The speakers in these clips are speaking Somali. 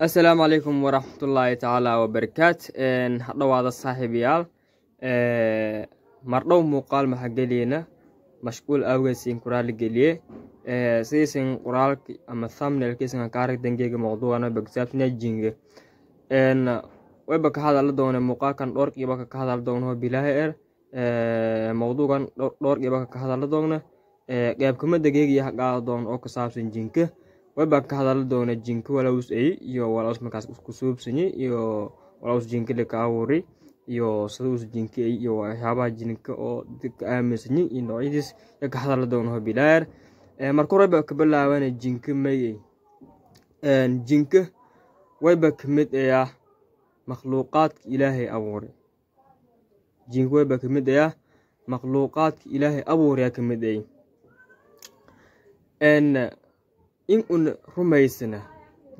Asalaamu calaykum waraxmatullaahi tacaala wabarakaat. Hadhowaada saaxiibayaal, mardhow muuqaal maxaa geliyena mashquul awgeed qoraal geliye sidaysan qoraalki ama thumbnailkiisan ka aragtangeyga mawduucana bagsaabsana jinga wayba ka hadala doona muuqaalkan dhowr qiiba ka hadala doono bilaahi er mawduucan dhowr qiiba ka hadala doona qeyb kamid geegiya qaada doona oo ku saabsan jinka. Wayba ka hadala doona jinka walaus ay iyo walaus markaas isku suubsanyi iyo walaus jinka la ka abuuray iyo sida jinka ay iyo waxyaabaha jinka oo dadka aaminsanyi iyo noocyadiis ka hadala doono bilaahi er. Marka hore ba ka bilaabana jinka mayay jinka wayba kamid ayaa makhluuqaadka Ilaahay abuuray. Jinka wayba kamid ayaa makhluuqaadka Ilaahay abuuray kamid ay in un rumaysana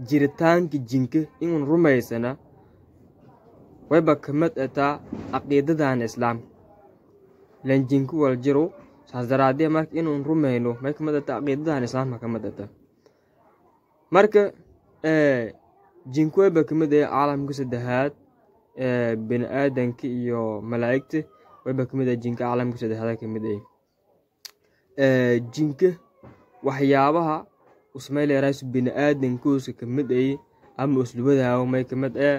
jiritaanka jinka, in un rumaysana wayba kamid ataa caqiidadan islaamka lan jinka wal jiro saas daraadee. Marka inun rumayno may kamid ataa caqiidadan islaamka kamid ataa. Marka jinku wayba kamid ah caalamka saddexaad, bini aadanka iyo malaa'igta wayba kamid ah jinka caalamka saddexaad kamid ah. Jinka waxyaabaha usmayleerays bini aadankuusa kamid ay ama uslubadaawo may kamid ah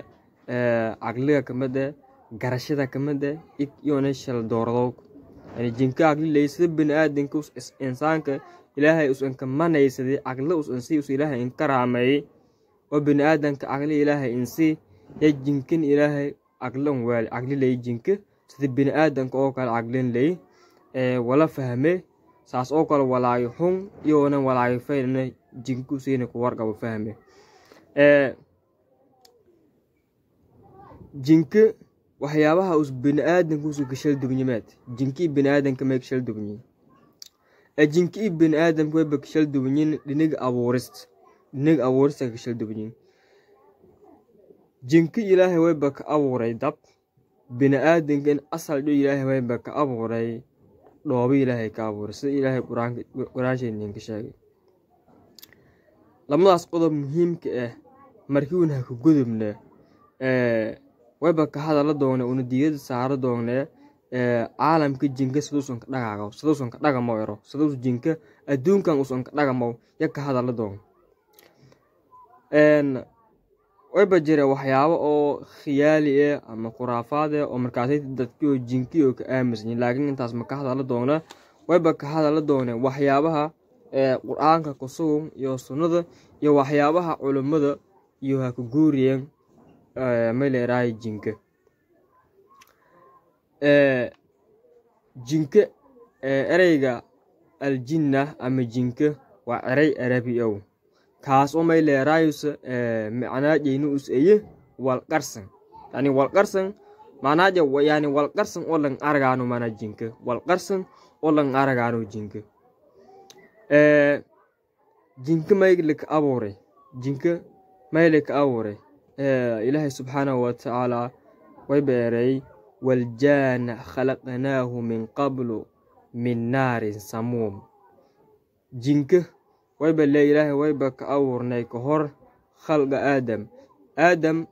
caqliga kamid ah, garashada kamid ah iyona shal dooradow. Yani jinka caqli ley sida bini aadanka insaanka Ilaahay us inka manaysaday caqli us insi us Ilaahay inkaraameeyey oo bini aadanka caqli Ilaahay insi ya jinkin Ilaahay caqli un waali caqli ley jinka sida bini aadanka oo kale caqlin ley wala fahme saas oo kale walaayo xun iyoona walaayo faylna jinku siina ku warqabo fahme. Jinka waxyaabaha us bini aadanka usu kashal duwnyimaad jinki bini aadanka may kashal duwnyin jinki bini aadamka wayba kashal duwnyin dhiniga abuurist, dhiniga abuurista kashal duwnyin. Jinka Ilaahay wayba ka abuuray dab, bini aadanka in asal dho Ilaahay wayba ka abuuray dhoobo Ilaahay ka abuuray sida Ilaahay qur-aanka qur-aansheena ka sheegay. Lamadaas qodob muhiimka ah markii uuna ha ku gudubna wayba ka hadala doona una diirada saara doona caalamka jinka siduusan ka dhaqaaqo, siduusan ka dhaqamo ero, siduus jinka adduunkan usan ka dhaqamo ya ka hadala doona. Wayba jira waxyaabo oo khiyaali ah ama khuraafaad ah oo markaasay dadkii oo jinki oo ka aaminsan, laakiin intaas ma ka hadala doona. Wayba ka hadala doona waxyaabaha qur-aanka ku sugan iyo sunnada iyo waxyaabaha culimmada iyo ha ku guuriyeen may leerahay jinka. Jinka ereyga aljinna ama jinka waa erey arabi ow kaas oo may leeraayusa macnaajeynu us eye walqarsan, yani walqarsan macnaaja, yani walqarsan oo lan argaano mana jinka walqarsan oo lan argaano jinka. Jinka may laka abuuray, jinka may laka abuuray Ilaahay subxaanahu wa tacaala wayba erey waljaana khalaqnaahu min qablu min naarin samuum. Jinka wayba le Ilaahay wayba ka abuurnay ka hor khalqa aadam, aadam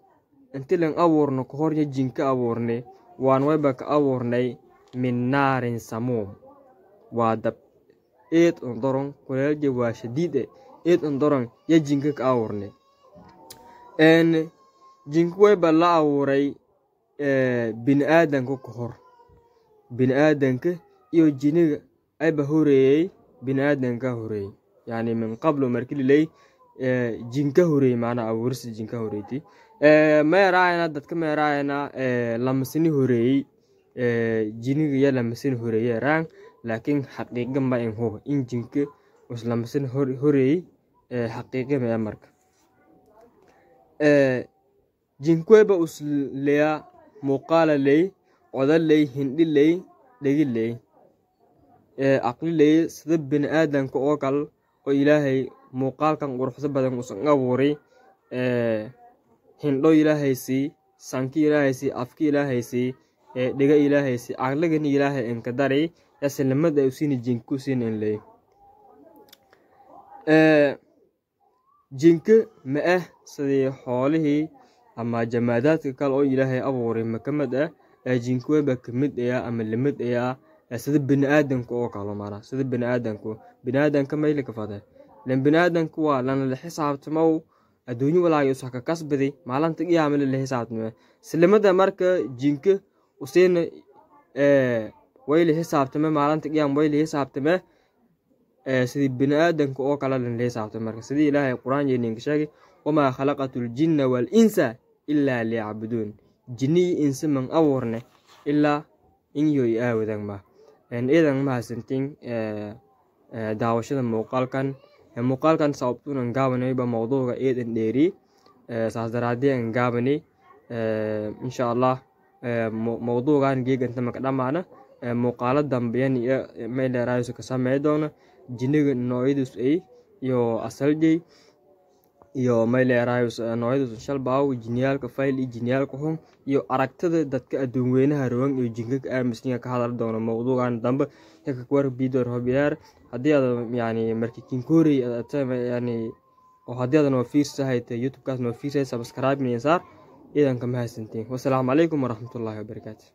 inti lan abuurno ka hor ya jinka abuurnay, waan wayba ka abuurnay min naarin samuum, waa dab eed undoron kuleelja waa shadiid e eed undoron ya jinka ka abuurnay. Jinka wayba la abuuray bini aadanka ka hor, bini aadanka iyo jiniga ayba horeeyey, bini aadanka horeeyey yani min qablu markii liley jinka horeeyey macnaha abuurista jinka horeeytay meeraayana dadka meeraayana lamasini horeeyey jiniga ya lamasini horeeyey raan, laakiin xaqiiqa ma in huba in jinka us lamasini horeeyey xaqiiqa ma. Marka jinku wayba us leyaa muuqaala ley, coda ley, hindhi ley, dhegi ley, caqli ley sida bini aadanka oo kale oo Ilaahay muuqaalkan quruxda badan usan abuuray, hindho Ilaahay sii, sanki Ilaahay sii, afki Ilaahay sii, dhega Ilaahay sii, caqligana Ilaahay inka daray yasilamada usina jinku sin in ley. Jinka ma ah sidii xoolihii ama jamaadaadka kale oo Ilaahay abuuray, ma ka mid ah. Jinka wayba ka mid ayaa ama lamid ayaa sida biniaadanka oo kale, maanaa sida biniaadanku. Biniaadanka mayla ka fade lan, biniaadanku waa lana la xisaabtamo adduunyo walaagay usa ka kasbaday, maalinta qiyaama la xisaabtamo islamada. Marka jinka usiina way la xisaabtame maalinta qiyaama, way la xisaabtame sidii biniaadanka oo kale lan la xisaabtame. Marka sidii Ilaahay Qur-aan yeninka sheegay: "Wamaa khalaqatu ljinna waalinsa ilaa liyacbuduun." Jinni iyo insi man abuurne ilaa inyo i aawadan. Ma iidan mahadsantiin daawashada muuqaalkan. Muuqaalkan sababtunan gaabanayba mowduuga eedan dheeri, saas daraadee an gaabani. Insha Allah mowduugan geeganta maka dhamaana, muuqaalo dambeyan iyo mayleeraayoso ka samey doona jinniga noocyadiis ay iyo asaljay iyo mayleeraayos noocyadiis shalbaaw, jinniyaalka fayl iyo jinniyaalka xun iyo aragtida dadka adduun weynaha rogan iyo jinka ka aaminsan ka hadal doono mowduugan dambe yaka warbii doon hobiyaar. Haddii aad yani markii kinkoorey yani oo haddii aad noo fiirsahayta YouTube-kaas noo fiirsahay, subscribe saar. Iidanka mahadsantiin. Wasalaamu calaykum waraxmatullaahi wabarakaatu.